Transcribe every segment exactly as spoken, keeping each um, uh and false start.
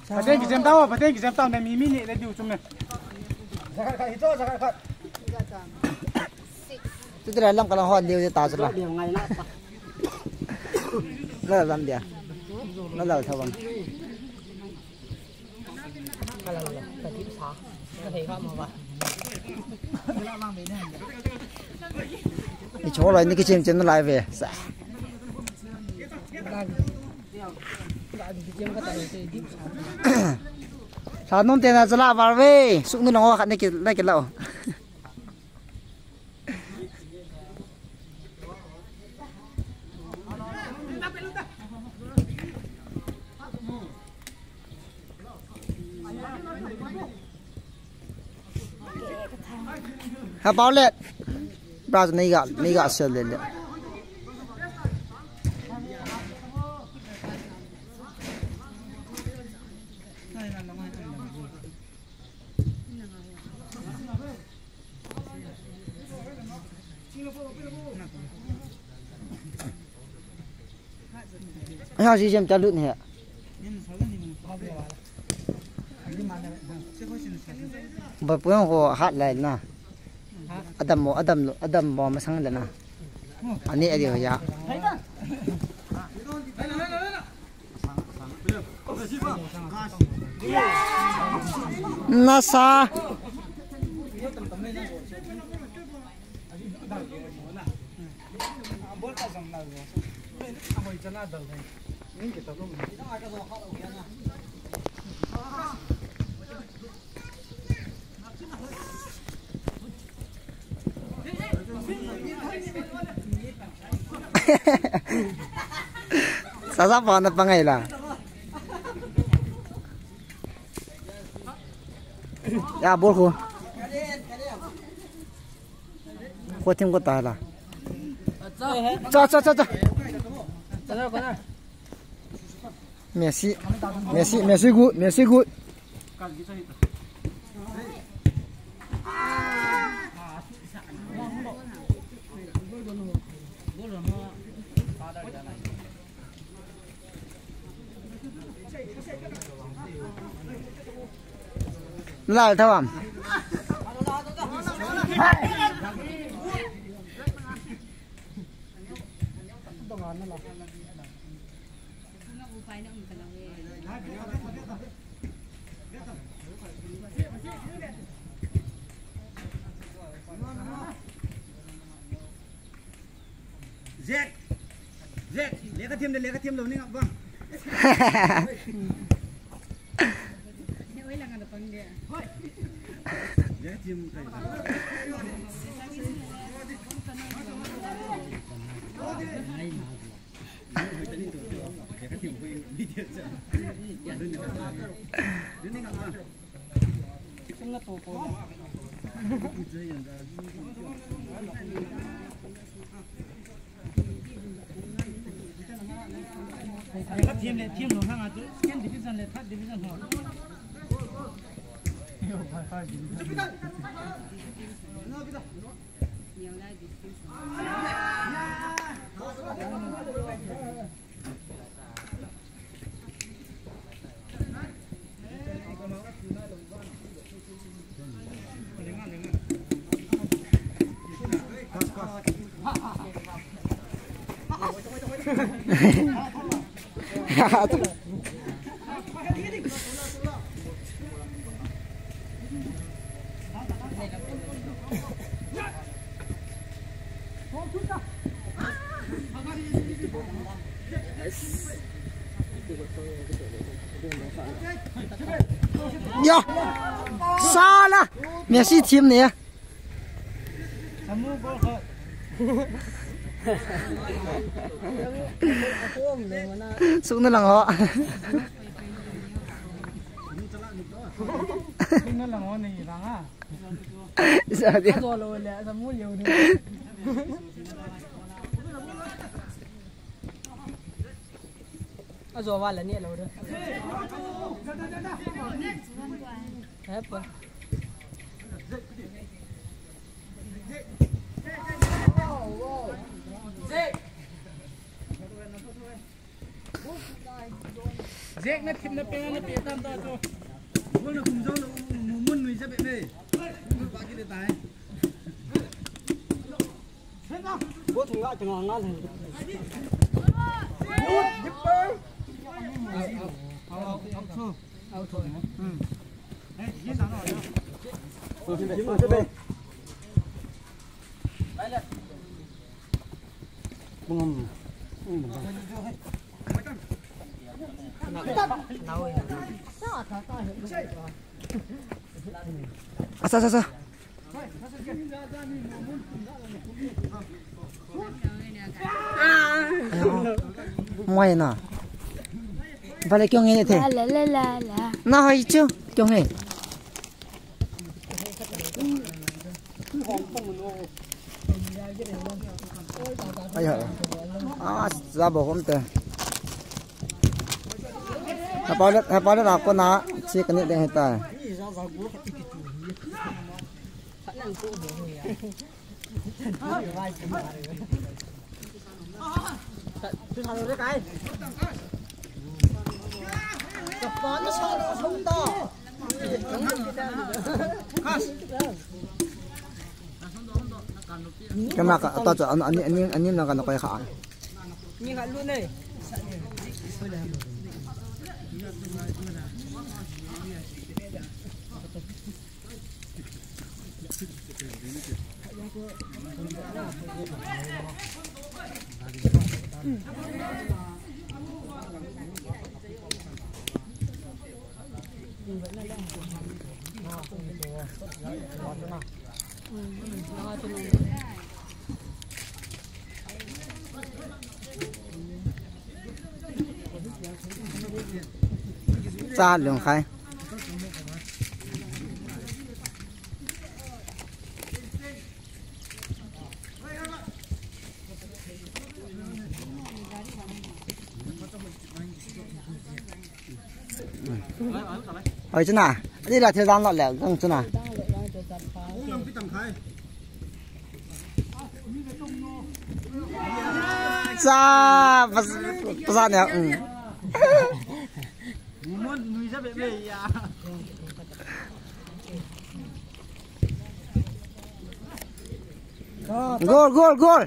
Pateng kijam tao, pateng kijam tao, na mi mi ni le diu chum ne. Zakat khat, hito zakat khat. Chuti le lam kalang hon diu ta chula. La lam dia. La la thawan. Ni cholo ni kichem chem na lai ve. Sa. Sa nom te na chala var ve. Suk ni long khat ni ki, na ki lao. Ha, Paulette. Bra nei ga, nei ga sel le le. Ha, si jem ta lut ne. Ba puang ko hat lai na. Adam mo, Adam lo, Adam mo masang le na. Ani adi ho ya. Nasa. Sasa pa na pangai la. Ya, bol ko. Ko tim ko ta la. Cha, cha, cha, cha. Messi, Messi, Messi good, Messi good. Lal thawam. Jack. Jack. Lekha thiem de, lekha thiem lou ni ngap bang. Lekha thiem kai. Thiem le, thiem lou na nga chu, second division le third division ho. Ya. Sala. Messi thiem ne. Sukna lang ho. Sukna lang ho ni lang a. Isa dia. Ajo lo le, ajo mu liu ni. Ajo wa la ni lo de. He pa. Jack na thim na pe na pe tam ta chu. Gol na kum jong na mu mun nui ja be me. Gol ba ki le tai. Gol thung la thung nga le. Good keeper. Out, out, out. Hmm. Asa, asa, asa. Mai na. Bale kyung he the? La, la, la, la, la. Na hai chu kyung he. Ai ha. Ah, za bo hom te. Hapa le, hapa le na ko na chi ka ni de he ta. Kema ka, ta chu, ani, ani, ani na ka na koi kha. Ni kha lu nei. Cha lung khai. Hoi chuna. Ani la thil dang lot le, gang chuna. Cha, pas, pas ne, um. Gol, gol, gol.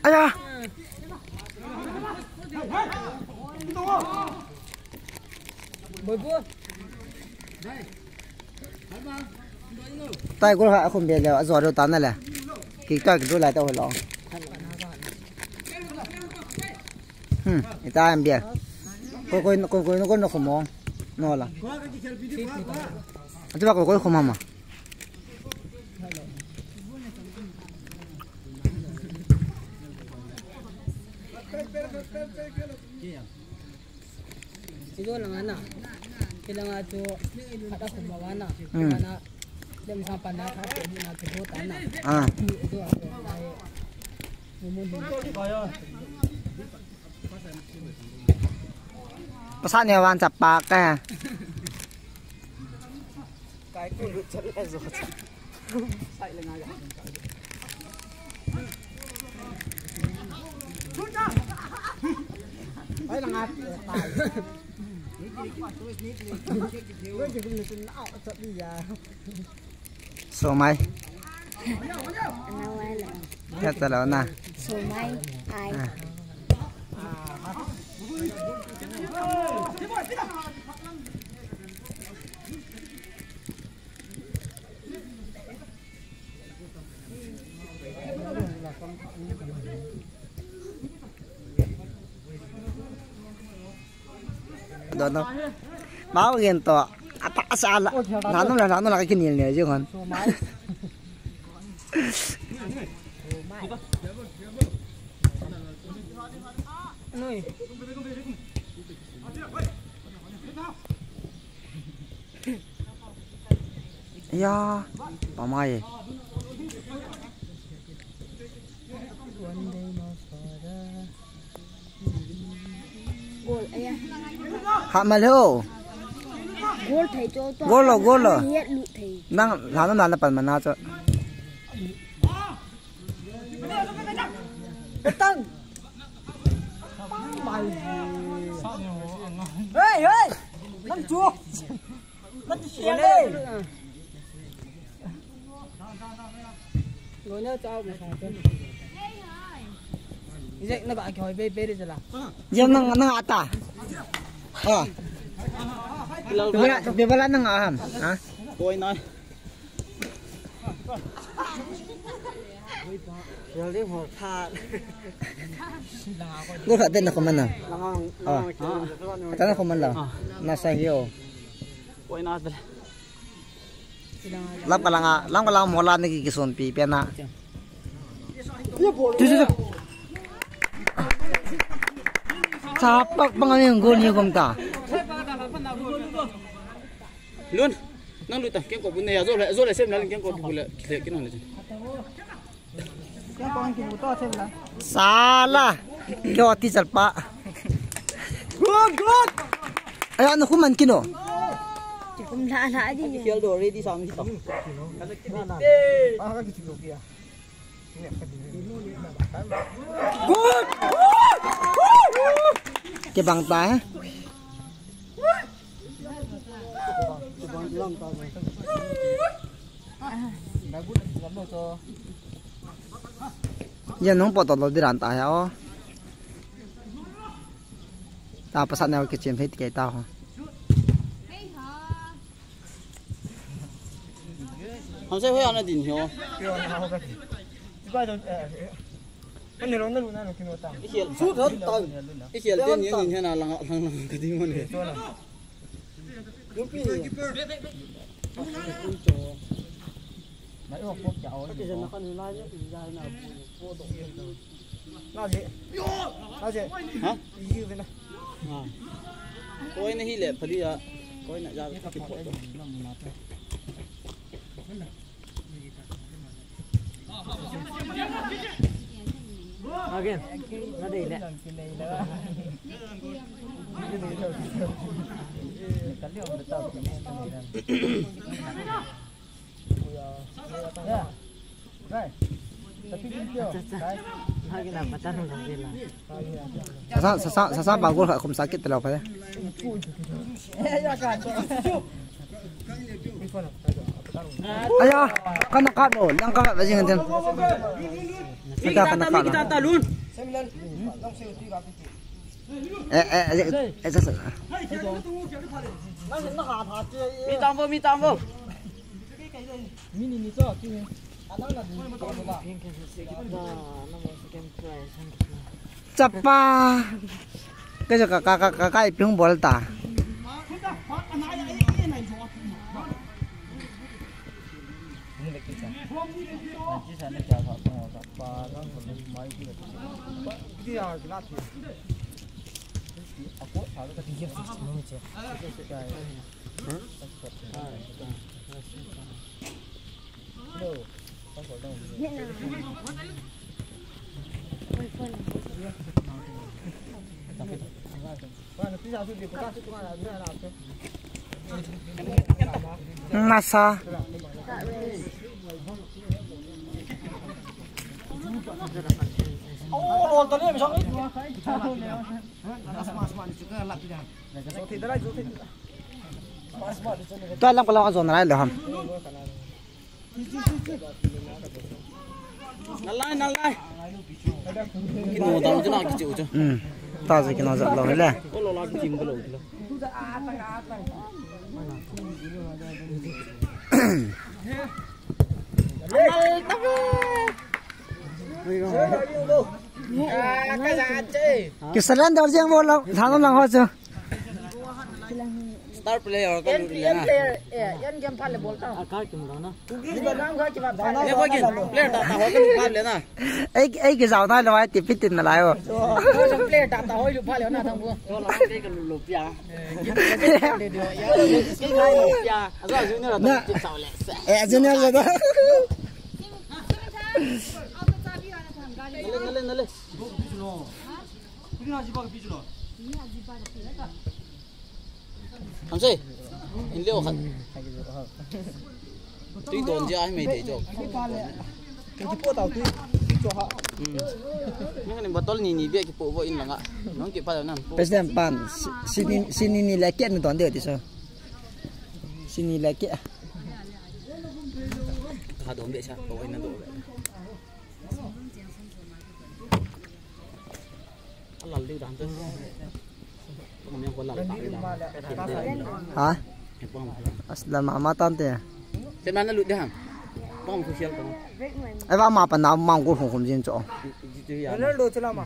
Aya. Tai gol ha khum be le, ajo ro ta na le. Ki ta ki do la ta ho lo. Hmm, ita am bia. Koi, koi, koi, koi, koi no khum mo. No la. Ati ba koi, koi khum ma. Ijo langa na. Kilanga chu khat a khum ma na. Hmm. Kilanga lem sa pan na khat ni na chu ta na. Ah. Ijo a ko lai. Mu mu ni. Pasal ni wan chapa ka. Kai ku lut chat le zo. Sai le nga ga. Sai le nga. Ni ki ki tu ni ki ni ki ki. Ni ki ni sun au chat ni ya. Somai. Ana wala. Ya talo na. Somai. Ai. Ah. Dono. Mau gen to. Apa asala. Nanu la, nanu la kinil ne jong hon. Nui. Ya, pamai. Hat mal ho. Goal thei cho to. Goal lo, goal lo. Het lut thei. Nang la na na pan mana cho. Tang. Hey, hey. Nang chu. Nang chu siang le. Jam nang, nang ata. Ha. Bebala, bebala nang aham. Ha? Koi na. Gol khat den na khuman na. Ah. Tan na khuman la. Na sa hiyo. Koi na. Lam kalanga, lam kalanga mola ni ki kisonpi pena. Tu, tu, tu. Chapak bang ani gol ni gom ta. Lun, nang lu ta, keng ko bun ne ya, zo le, zo le sem la, keng ko bun le, kile, kile, kile. Sala. Kyo ti chalpa. Good, good. Aya, na khuman kino. Kum la la di. Kial do ready sang kita. Good. Kibang ta, eh? Yan nung poto lo diran ta ya o. Ta pasal ne kichem thei ti kai ta ho. Ham se hoi ana din ho. Ani ro na lu na lo kino ta. Ikhel. Su thot ta. Ikhel ten yen yen hena lang lang lang ka ding mo ne. Lupi. Mai o pop cha o. Ka ti na kan lai ne ti ya na. Na je. Na je. Ha? Yi ve na. Ha. Koi na hi le phali ya. Koi na ya ka ki pho to. Again. Na dei le. Yeah. Right. Lagi na mata nung lagi la. Sasa, sasa, sasa bagol ka kum sakit telaw pa. Aya, kana ka lo, lang ka ba jing ten. Kita kana ka lo. Eh, eh, eh, eh, eh, eh. Mi tambo, mi tambo. Chapa. Ka ka ka ka ka ipung bol ta. Nasa. Tua lang ko lang zon rai lo ham. Nalai, nalai. Kino dam chu na kichu chu. Hmm. Ta je kino ja lo le. Ko lo la kichim ko lo kilo. Nal ta ve. Ka ja che. Ki surrender jeng bol lo, thanom lang ho chu. Star player ka lut le na. Player, eh, yan game phat le bol ta. A ka kim lo na. Ni ko kin player ta ta ho ka lut phat le na. Ei, ei ki jao na lo ai ti pitin na lai o. Player ta ta ho lut phat le na thang bu. Ko la ke ka lut lo pia. Ke ka lut pia. A ja junior ta ti sao le. Eh, junior ta. Nale, nale, nale. Kuri na jiba ka pi chulo. Ham sei. In leo khat. Tui don jia hi mei dei jo. Kipo tau tui, tui cho ha. Hmm. Ni kan bottle ni ni bia kipo vo in langa. Nong kipa nan. President pan, si-, sini, sini ni le kian don dei ti so. Sini le kian. Ha don be sa, to in do be. Ha? Asla mama tante. Ai, va ma pa na ma go hong hong jin cho. Ronaldo chala ma.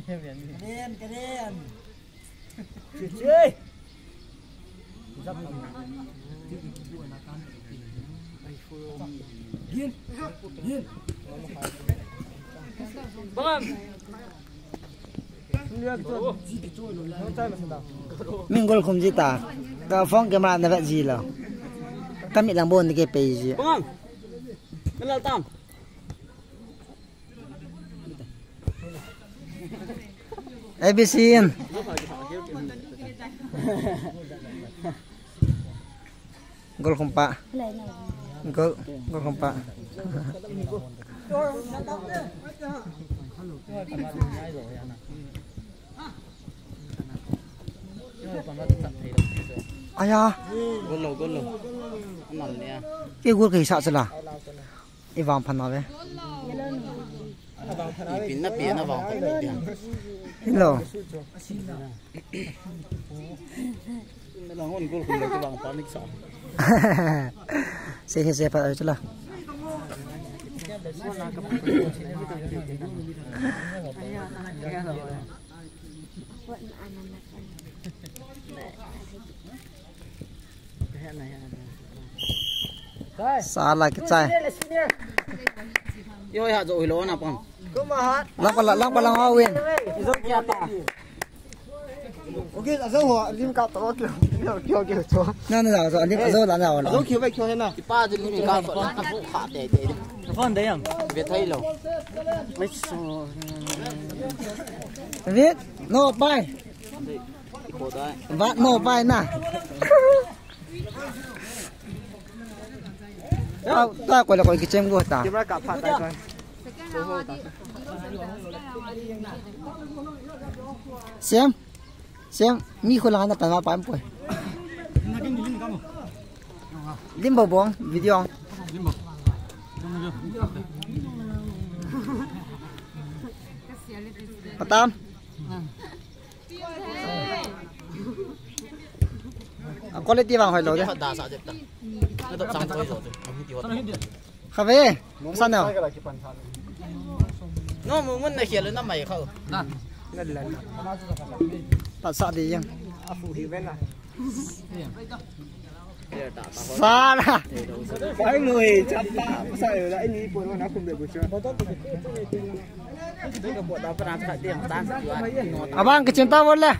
Karen, Karen. Min gol khum ji ta. Ka phone camera na vet ji lo. Ka mit lang bon ni ke pe ji. Bang. Melal tam. A B C in. Gol khum pa. Gol, gol khum pa. Aya. Gol lo, gol lo. Anal nia. Ke gol ke sa chala. I vang phan na ve. I pin na pin na vang phan na pin. Hello. Na lang on gol kum le vang phan ni sa. Se he se pa chu la. Sala kichai. Yo ya jo hilo na pang. Lang pa lang, lang pa lang ha win. Izo kya ta? Okay, azo ho, lim ka to kyo. Kyo kyo kyo cho. Na na zo, lim azo la na wala. Azo kyo ba kyo he na. Kipa de lim ka to na ko kha te te. Phone de yang. Ve thai lo. Ve so. Ve no pai. Vat no pai na. Ta, ta ko la ko kichem go ta. Camera ka pha ta ko. Sem. Sem, mi ko la na ta ma pa poi. Limbo bong video. Patam. A quality vang hoi lo de. Kha ve. Sa na. No, mu mun na khel na mai kha. Na. Na la. Ta sa de yang. Sala. Pai mo e, chapa, sa yo la, ini pon na kum be bu cha. Abang kichem ta bol le.